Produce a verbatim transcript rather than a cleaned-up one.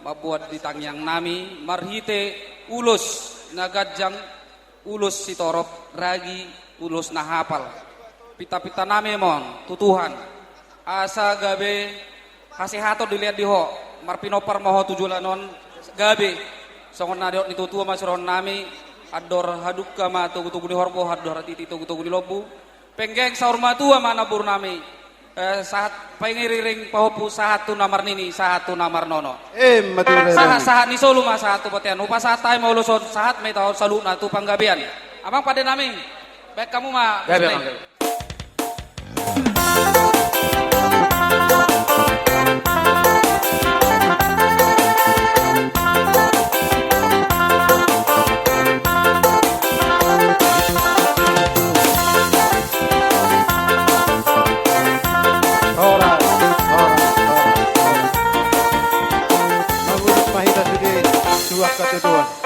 Mamboan di tangiang nami marhite ulos na ganjang, ulos sitorop, ragi, ulos na hapal. Pintapinta nami ma on tu Tuhan, asa gabe hasehaton dilehon di ho, marpinompar ma ho tu joloan on, gabe songon na nidok ni tuatua ma sirohon nami: andor hadungka ma togutogu ni horbo, andor hatiti togutogu ni lombu. Penggeng saur matua ma namboru nami, eh, sahat pangiriring pahompu, sahat tu na marnini, sahat tu na marnono. Ima tutu, sahat, sahat ni solu ma sahat tu bontean. Hupasahat hami ma ulos on, sahat ma hita on saluhutna tu panggabean. Amang pande nami, baen hamu ma. Gabe, gabe. Horas, horas, horas, horas. Mangurus ma hita sude tu angka tuduhan.